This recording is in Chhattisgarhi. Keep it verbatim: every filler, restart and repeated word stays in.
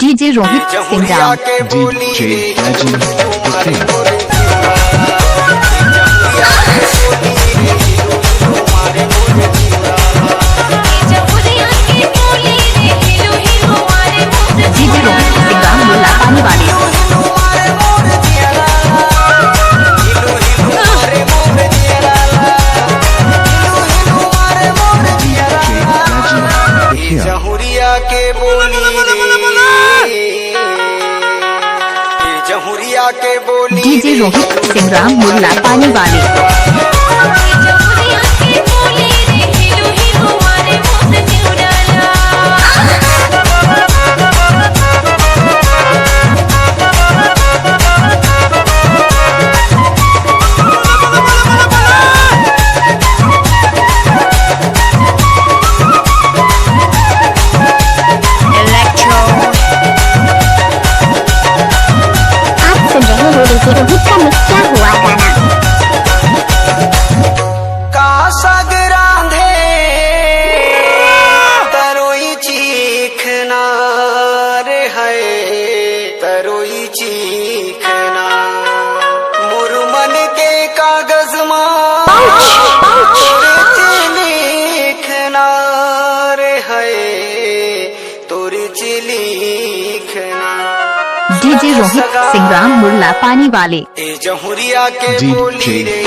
DJ Rohit Singram. DJ Rajan. DJ Rohit Singram, मुल्ला पानी वाले। जहुरिया के बोली रे, जहुरिया के बोली। DJ Rohit Singram, मुल्ला पानी वाले। आप सुन रहे हो डीजे रोहित का मिक्स किया हुआ गाना। का साग रांधे तरोई चीखना रे है, तरोई चीखना मोर मन के कागज मा लिखना रे है, तोर लिखना। DJ Rohit Singram, मुल्ला पानी वाले। ए जहुरिया के बोली रे।